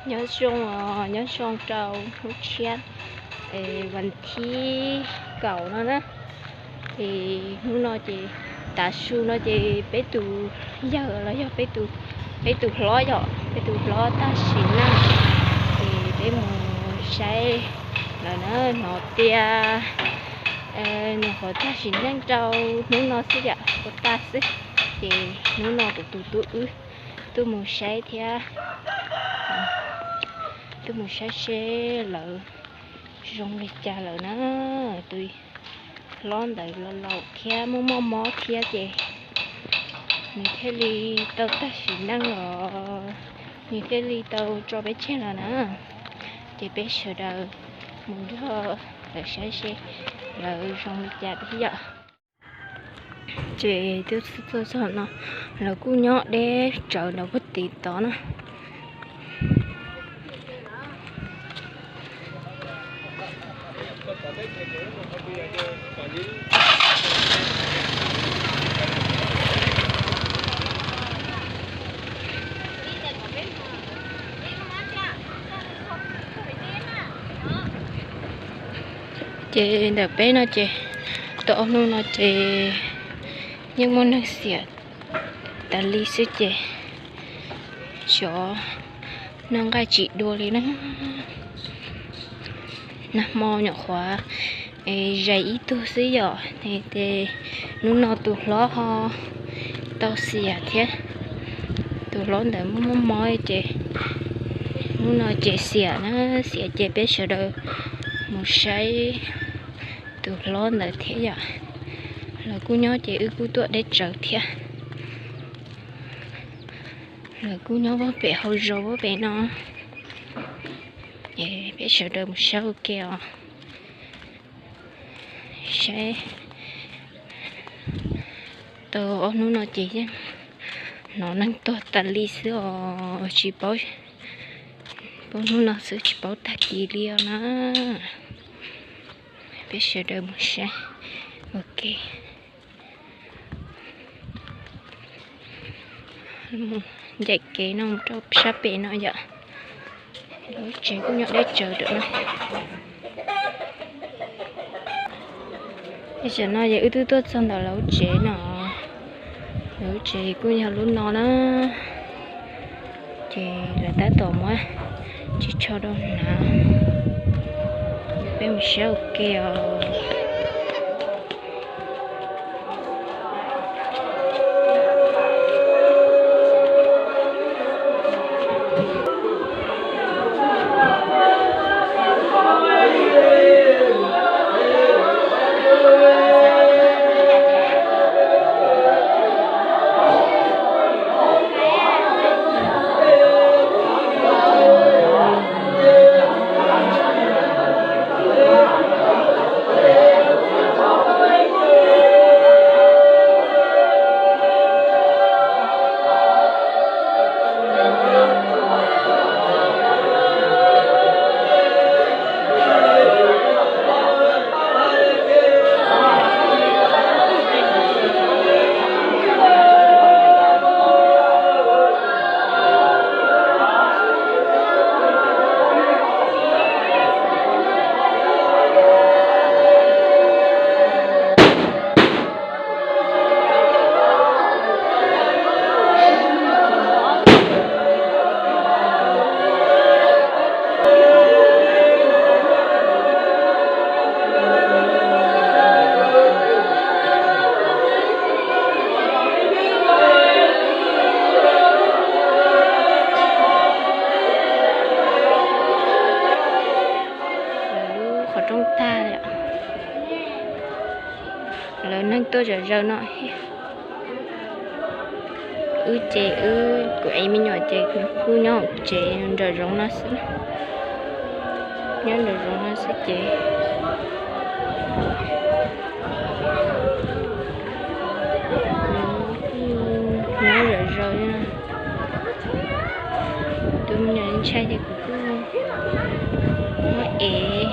Nyob zoo, nyob zoo rau hnub tshiab, vas thib kaum no na. Ces hnub no ces tav su no ces peb tus yawg los yog peb tus, peb tus hlob yom, peb tus hlob tag sim neej, ces peb mus saib lawm na, hnov tias nws qhuav tag sim neej rau hnub no xwb yom, ua tag xwb. Ces hnub no kuv tus tub wb tuaj mus saib thiab, tuaj mus saib seb lawv zoo li cas lawm na. Tus hlob ntawd los laus thiab muaj muaj mob thiab ces nws thiaj li tau tag sim neej los, nws thiaj li tau tso peb tseg lawm na. Ces peb sawv daws mus nrog lawv saib seb lawv zoo li cas thiab yom. Ces twb tuaj txog no, lawv kuj nyob deb tsawv nraum puag tim tod na. Ces ntawm peb no ces, tau ob hnub no ces yeej muaj neeg xiam tas li xwb ces xyov noj nqaij tsis dua li na. Nag hmo nyuam qhuav zais ib tug xwb yom, ces hnub no tus hlob ho tau xiam thiab. Tus hlob ntawd muaj muaj mob ces hnub no ces xiam na, xiam ces peb sawv daws mus saib tus hlob ntawd thiab yom. Lawv kuj nyob ces wb kuj tuaj deb tsawv thiab. Lawv kuj nyob pem hauv zos pem no. Peb sawv daws mus saib ua ke os. Saib tau ob hnub no ces yeej hnov neeg tuag tas li xwb os, tsis paub, paub hnub no xwb tsis paub tag kis li os na. Peb sawv daws mus saib ua ke. Ncaim kev no mus rau sab pem no yom. Lawv lub tsev kuj nyob deb tsawv rawm na. Tam sim no ces wb twb tuaj txog ntawm lawv lub tsev no. Lawv lub tsev kuj yog lub no na. Ces lawv tab tom muab tsis tsho rau hnav. Peb mus saib ua ke os. Lawv lub qhov rooj tag li. Lawv neeg tuaj zom zaws no. Wb ces wb kuv ev me nyuam ces kuv kuj nyob hauv tsev nraum zoov no xwb. Nyob nraum zoov no xwb ces nyob zom zaws li no. Tus me nyuam ntshai ces kuv kuj muab ev.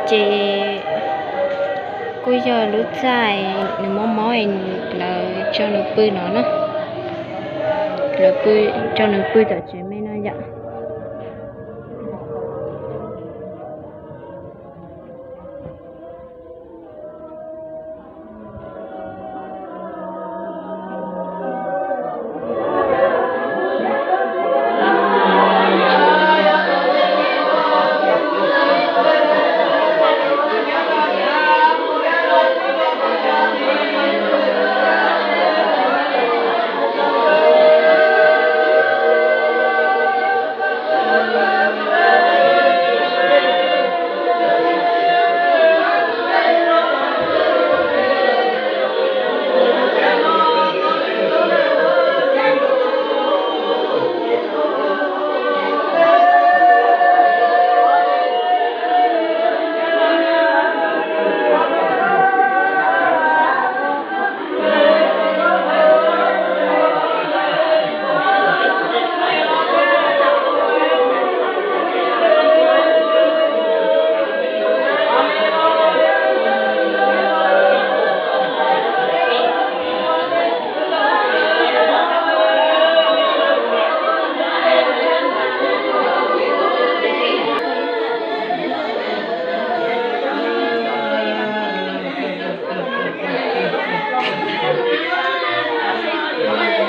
Ces kuj yog lub txaj nws mob mob, lawv tso nws pw no na. Lawv tso nws pw tom tsev me no yom. Tus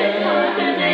txiv tus txiv no, tus txiv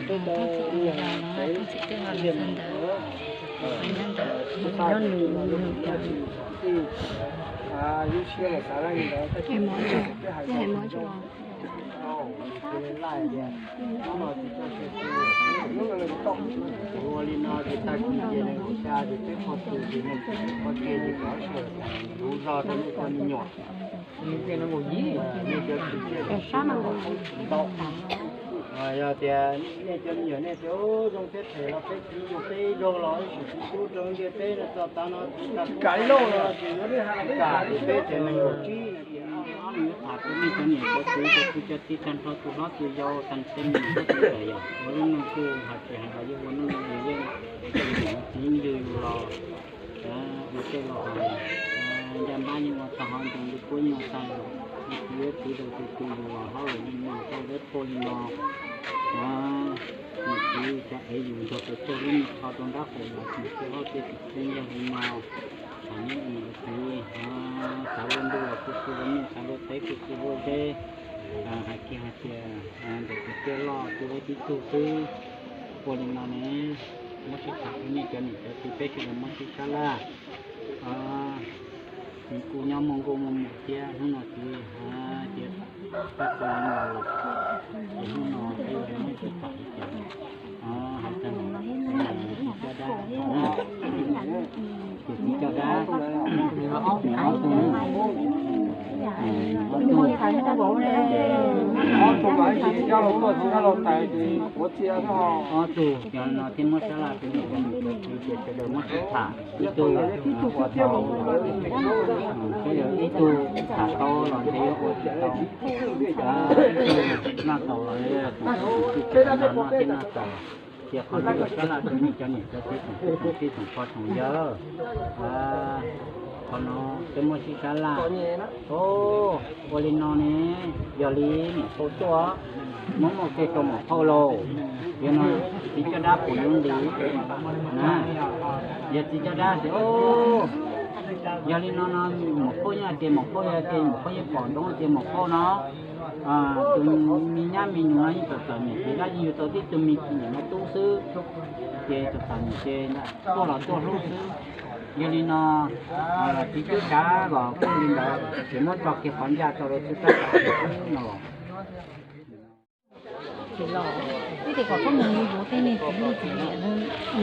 twb ho los txog ntawd, nyob ntawd, nyob nws nws cov, es mov tso, hais mov tso. Ua li no ces tag kis ces nees nkaum xya ces peb qho tus ces nees nkaum peb qho ces kom sawv daws lub zog rau nej cov me nyuam. Ntau. Yog tias nej cov me nyuam nej tias zoo thiab phem los peb txiv yug peb ib zaug los ib sim txiv tub rau ntiaj teb no txog tav no tsis kam ib zaug los tsis kam, peb ces nees nkaum tsib no ces yuav tham rau nej cov niam cov txiv cov kwv cov tij tag nrho tus hlob tus yau tag tej me nyuam txhua tus yom. Ua lub neej kuj hais tias hais los yeej ua neej yeej txiv yug yus los ua tej los ncaj npab yeej ua tag, hov ntoo li puab yeej ua tag, ib txiv ib txiv rau tus tus yus los hlob los yeej ua tau dawb paug li no. Niam txiv cov ev yus nrog pes tsawg lub me qho rau nrab qaum los tsis txawj hlob tej tus txheeb yog li no. Thaum neb niam txiv xav ua ntuj los kuj xwb ua ntuj, xav ua teb kuj xwb ua zeb. Hais kiag hais tias ntawm tus tiaj loj tus ib tib tug xwb. Ua li no ne, muab sib tham rau nej cov niam cov txiv peb sawv daws muab sib sab laj. Txiv kuj nyob muaj nkauj muaj muam thiab hnub no txiv tias pab tua li no lawm, ces hnub no peb yuav muab sib tham li cas. Hais txog txiv coj dab, ces txiv coj dab ob tug, ob tug, ob tug, cov no thiaj muab sab laj rau nej cov niam cov txiv ces sawv daws muab sib tham. Ib tug, ib tug tham tau los ntshe yuav ua tsis tau, ib tug noj tau los tus tsis noj thiab noj tau. Ces qhov no sab laj rau nej cov niam cov txiv tsoom tij tsoom pog tsoom yawg. Qhov no peb muab sib sab laj. Ua li no ne, yog li niam phauj tuaj, muab muaj kiag rau maum phauj lauj. Yog no txiv coj dab puas yuav nqis na? Yog txiv coj dab tias, yog li no no maum phauj yeej hais tias maum phauj yog tias maum phauj yeej pom ntsoov tias maum phauj no tus me nyab me nyuam no yeej txom txom nyem ces dab yeej yuav tau tib tug me nyuam no tub xwb, ces txom txom nyem ces tuaj los tuaj hlub xwb. Yog li no txiv coj dab los kuj li ntawd, ces muab tso kiag qhov ncaj tso rau txiv coj dab no los. Vim tias kom koj mus yuav tej niag txiv loj txiv liam,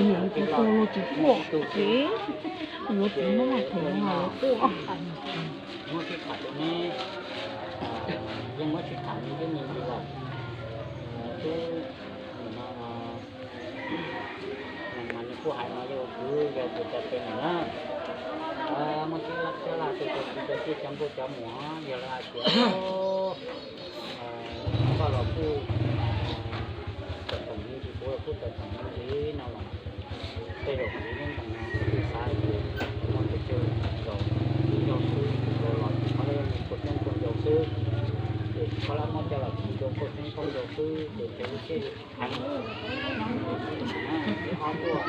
niam txiv tau los tsis quaj ces yuav txiv muab los them los quaj. Muab sib tham rau neb, yeej muab sib tham me ntsis me ntsis lawm. Tub, nim no mas nws kuj hais no yog ua kwv yog tus cov tes mus na. Muab sib sab laj rau cov kwv cov tij cov nkauj cov muam, yog lawv hais tias koj los kuj txom txom nyem ntsis, kuv los kuj txom txom nyem ntsis no los, tej zaum kuv nyob ntawm no kuv xav tias muaj pes tsawg zaus ib zaug xwb, tus zaus los tsis paub lawv yog nws phuaj coob phuaj ncau xwb, ces tsis paub lawv muab coj los tsis rau phuaj coob phuaj ncau xwb ces cov lub siab heev. Ces ob tuaj,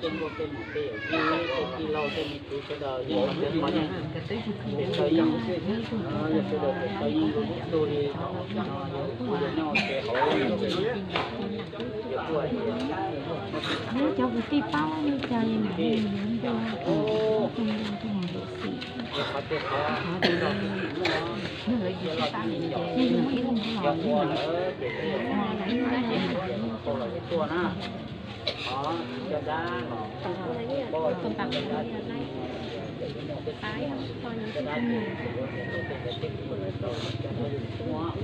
tej nkauj tej muam tej yawm yij tej tij laug tej me tub sawv daws yeej los ntawm qhov yeej, pes tsawg yeej, yog sawv daws pes tsawg yeej lub tug li no, yog kuv yog nyob ua ke hauv, yog kuj hais tias, cov kwv tij paub li cas li ntawd, yog qhov tias qhov twg los muaj, yog lawv tsis tau li ces yog ua lawm ces peb yuav muaj, ces hais tias muaj qhov los yuav tuaj na. Qhov txiv coj dab los, pab txiv coj dab, cov niam cov txiv coj dab ces yuav tuaj tej cov teb chaws tau los coj dab yuav muaj.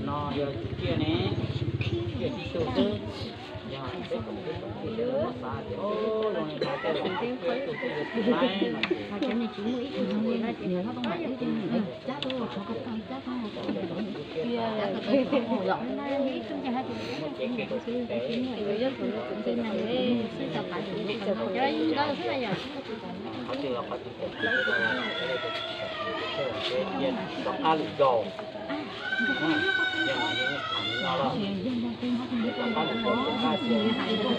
No yog txiv ciaj ne, ciaj tib tug xwb. Yog peb tsoom tib tsoom tij sawv daws muab xav tias zoo li no tej zaum tib tug twb yuav tsis laib no ces qhov twg los qhov twg, rov qab lwm zaus. Yog no yeej tham li no los, rov qab lwm zaus, rov qab cia li tham li no.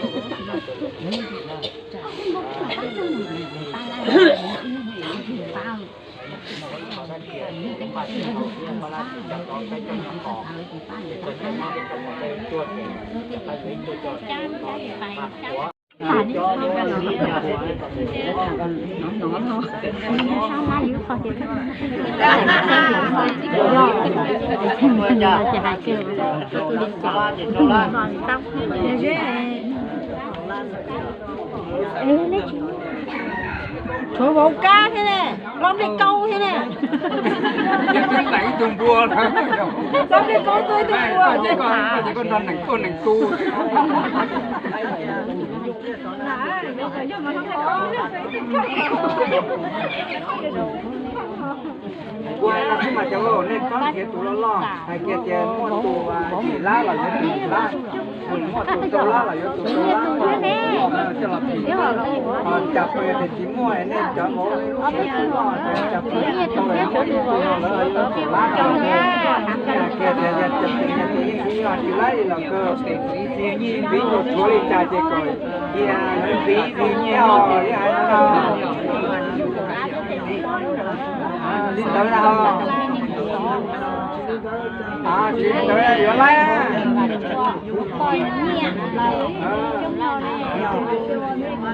Muaj ib qho dab tsi, pab lab tsis tau thiab pab lab tsis coj tau saib coj nyob qos, ces koj coj nyob peb coj qos peb tuaj ces rov qab yuav ib tuaj coj qos. Tshuav vauv kab thiab ne, loj nplej kaub thiab ne. Loj nplej kaub tuaj ib tug npua. Ces koj nrog nees tuaj nees tu. Kuv hais no xwb mas cov laus nej txhob nrhiav tus loj loj, hais kiag tias muaj tus yim lab los yuav tus yim lab, muaj tus rau lab los yuav tus rau lab, coj los phim. Ho cas pes tias tsis muaj nej cov vauv lub siab tsis loj, cas pes tau muab ib tug no lawv yuav kaum lab no, hais kiag tias yog cas pes tias ib yog tsis lab los kawg, txiv nyiaj npiv nyuag tshuav li cas ces kom cia npiv nyiaj os, ib hais no. Li ntawd na ho. Tsis li ntawd yuav laib. Lub lub ces niam mus txog ntawd, niam mus txog ntawd, niam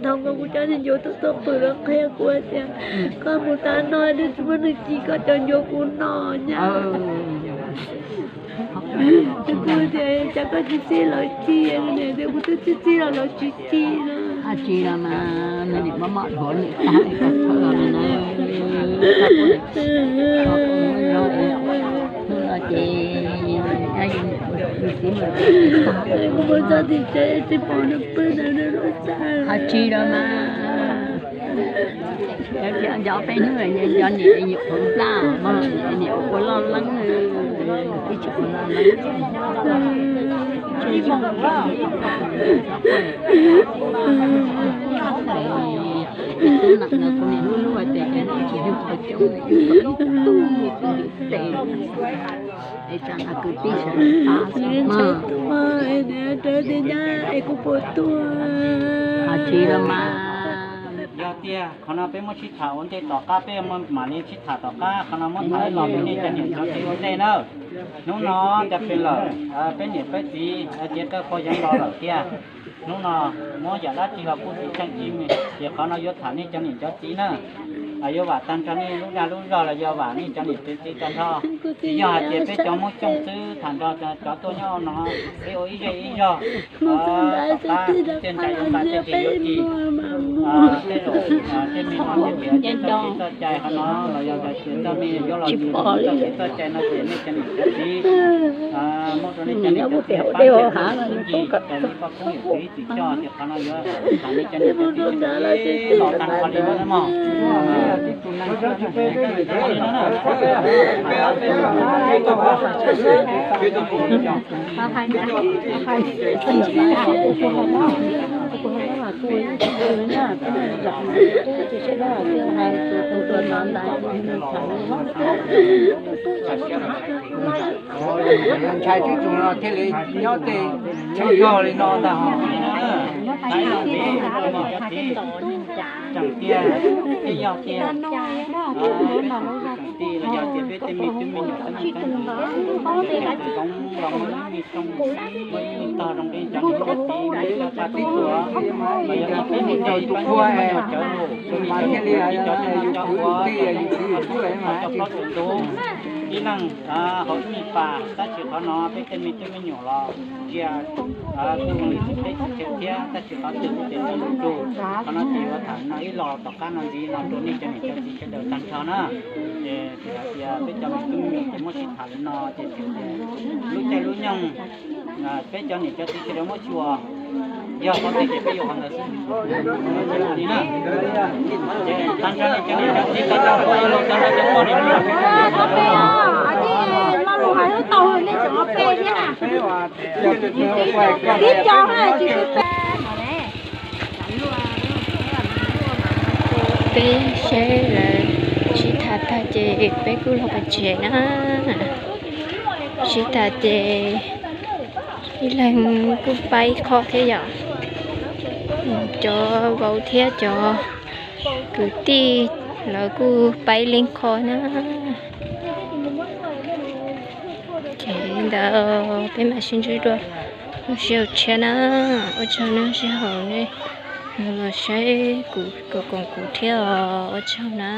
thov kom kuv cov niag ncuav tuaj tuaj qw los qhia kuv tias koj mus tav no nws tsis muaj neeg ci koj cov ncuav kuv no nyab. Kuv tias cas koj tsis txib los ci, niam tias kuv twb txib txib los lawv tsis ci na. Tsis los mas nws niam maj mam dhuav niam tag li ko thawj los na. Hnub no ces kuv mus txog tim tsev tsis pom nws pw ntawm nws lub txaj. Tsis los mas. Nco peb hnub cov niam nyuam qhuav nplaj mas niam ua loj leeb, ib tsis ua loj leeb. Tub nam no kuv niam lub lub hais tias tsis yug qhov coob, yug kom ib tug tus tes. Es tsam no kwv tij sawv daws pab xwb mas. Niam rov tias nyab es kuv puas tuaj. Tsis los mas. Yog tiag, qhov no peb muab sib tham ua ntej tom qab, peb mam li sib tham tom qab, qhov no muab tham ib los rau nej cov niam cov txiv ua ntej na. Hnub no cov pem lawm, peb niam peb txiv tiav taw qhua yeev los lawm tiag. Hnub no muab yam dab tsi los kuj tsis tseem ceeb, ces qhov no yuav tham nej cov niam cov txiv na. Yuav vam tag nrho nej lub dag lub zog los yog vam nej cov niam cov txiv tag nrho. Tsis yog hais tias peb cov Hmoob Xyooj xwb, tham nrog cov tuaj nyob no, peb ua ib zej ib zog. Tom qab tej ntsais yuav nqa tej ris yuav ris, tej zaum tej me no tej txoj kev txoj cai qhov no los yog tias txoj me yuav los yug txoj kev txoj cai no ces nej cov niam cov txiv, muab rau nej cov niam cov txiv pab nrhiav tus xwb ncig raws li koj phooj ywg ib txwm coj, ces qhov no yuav tham nej cov niam cov txiv los tag nrho li no mog. Ntshai tib tug no thiaj li nyob tej tshee zog li no ntag ho. Tseem tiag, thiaj yog tiag. Los yog tias peb tej me tub me nyuam cov neeg cov ntawd, ces tsis zoo los muaj ib me rooj, muaj ib me tog zoo li cov niam cov txiv, muaj ib tog pab tib tug, los yog peb mus de ib pab nyuam cov lus, cov cov ua, cov plaub cov ntug, ib leeg hauv ib me pas. Tab sis qhov no peb tej me tub me nyuam los ntsia kuj zoo li tsis peb tsis chaw thiab, tab sis qhov twg kuj tias tau lus lug. Qhov no ces yuav tham no ib los tom qab no ntxiv no rau nej cov niam cov txiv sawv daws tag nrho na. Ces txawm hais tias peb cov me tub me nyuam ces muab sib tham li no ces txawm tias lub caij lub nyoog peb cov niam cov txiv sawv daws muab xyuas, yog qhov twg ces peb yuav qhov ntawd xwb. Li na, ces tag nrho nej cov niam cov txiv tag nrho ua ib los tag nrho cov poj niam. Lo lus hais lub tau nej tseem ua pe thiab na. Tib co na tsis pe. Peb saib lawv sib tham tag ces peb kuj los pem tsev na. Sib tham ces ib leeg kuj paib qho thiab yom. Cov vauv thiab cov kwv tij lawv kuj paib leej qho na. Ces li ntawd peb mam sib ntsib dua lub sij hawm tshiab na. Ua tsaug nej sij hawm nej los saib kuv, koom kuv thiab os. Ua tsaug na.